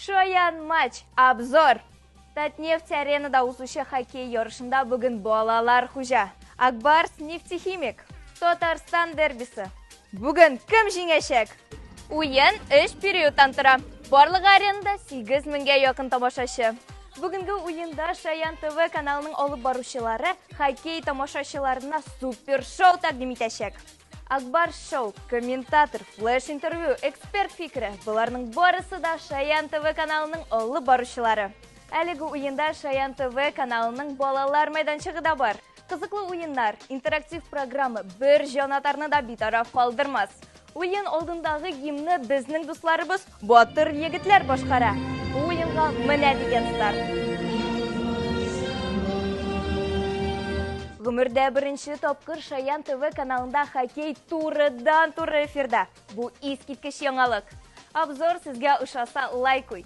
Шаян матч, обзор! Татнефть аренада узучы хоккей ярышында бүген балалар хуҗа. Акбарс Нефтехимик. Татарстан дербисы. Бүген кем җиңәчәк? Уен 3 периодтан тора. Барлыгы аренада 8 меңгә якын тамашачы. Бүгенге уенда Шаян ТВ каналының алып баручылары хоккей тамашачыларына супер шоу тәкъдим итәчәк. Акбар шоу, комментатор, флеш-интервью, эксперт фикере – боларның барысы да Шаян ТВ каналының алып баручылары. Әлеге уенда Шаян ТВ каналының балалар мәйданчыгы да бар. Кызыклы уеннар, интерактив программа бер җанатарны да битараф калдырмас. Уен алдындагы гимнны безнең дусларыбыз Батыр егетләр башкара. Бу уенга менә дигән старт. Гомердә беренче тапкыр Шаян ТВ каналында хоккей турыдан-туры эфирда. Бу искиткеч яңалык. Обзор сезгә ошаса лайк куй.